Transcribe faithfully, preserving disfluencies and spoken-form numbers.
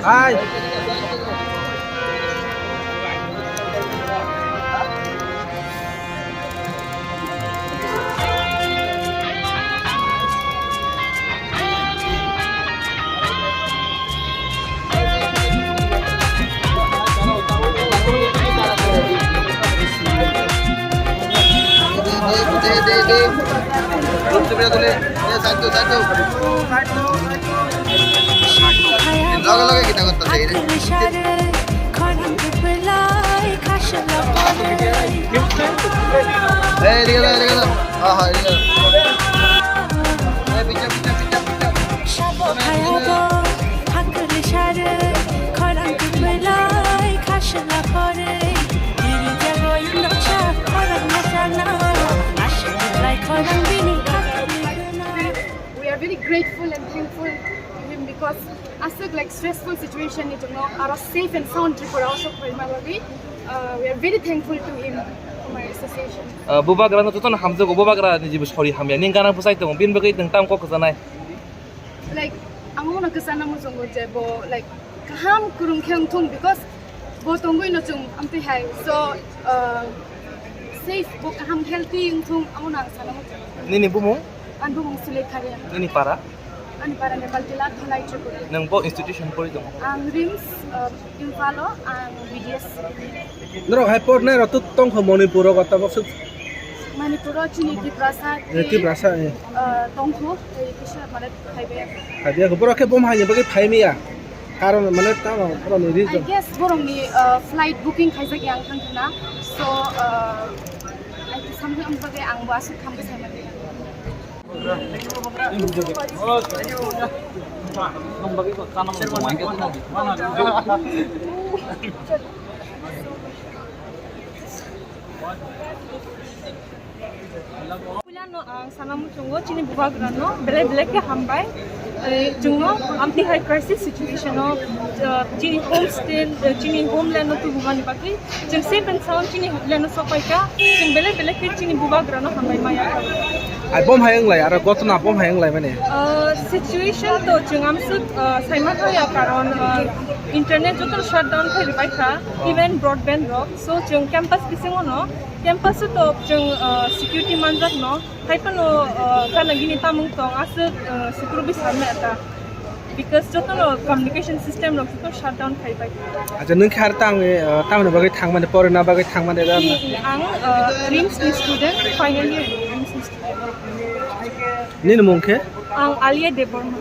Hai. Loge loge kita kota sini. Eh, ini kata, ini kata. Ah, ini kata. Eh, pinjam, pinjam, pinjam, pinjam. Sabo kaya bo, hakuli share, khorang kubelai, khashla pore, diri jago yunokcha, khorang machana, ashik lai khorang bini, hakuli guna. We are very grateful and thankful to him because aswk, like, stressful situation ni chwngno aro safe and sound Tripura o sok phaima bagwi, uh, we are very thankful to him, to my association. Uh, bubagra no jotono hamjago, bubagra ni jibo sori hamya. Ning gana bwsai tongo, bini bagwi nwng tamo kok kwchanai? Like, ang no kwchana muchungo je bo, like, kaham kwrwng khe wngthung because bo tongwi no chwng amtwi hai. So, uh, safe, bo kaham healthy wngthung, amo no ang sana muchungo. Nini bumung? Ani bumung Sule Tharia. Nini para? Ani para Nepal Tila, Dhalai Tripura. Nwng bo institution pori tongo? Ang RIMS, uh, Imphalo, ang B D S. Norok hai pornai rok to tongkho Manipur o gota bokso? Manipur o chini Tiprasa, eh, Tiprasa, eh, uh, tongkho, tei kisa mane phaibai. Phaibai, borok khe bom haini bagwi phaimiya? Karon mane tamo borokni reason? I guess borokni, uh, flight booking khaijak yang thangkhana. So, uh, I think something bagwi ang bo aswk khambai sai mani. Puila no ang sana muchungo chini bubagra no belai belai khe hambai. Eh, chwngno amtwi hai crisis situation o, eh, chini home state, eh, chini homeland no tubumani bagwi chwng safe and sound chini homeland no sokpaikha. Chwng belai belai khe chini bubagra no hambai maya. Ai bom hai wnglai, aro gotna bom hai wnglai mani. Eh, situation to chwng amswk, eh, saima thaya karon, eh, internet joto shutdown khai rwbaikha, even broadband rok. So chwng campus bisingo no, campus o to chwng, uh, security manjak no, hai phano, uh, gana gini tamung tong aswk, uh, sukuru bisar me ata. Because joto no communication system rok joto shutdown khai bai. Acha nwng khe ar tang, uh, tamni bagwi thangmani, porina bagwi thangmani da? I, i, ang, uh, RIMS ni student, final year RIMS ni student. Nini mung khe? Ang Alia Debbarma.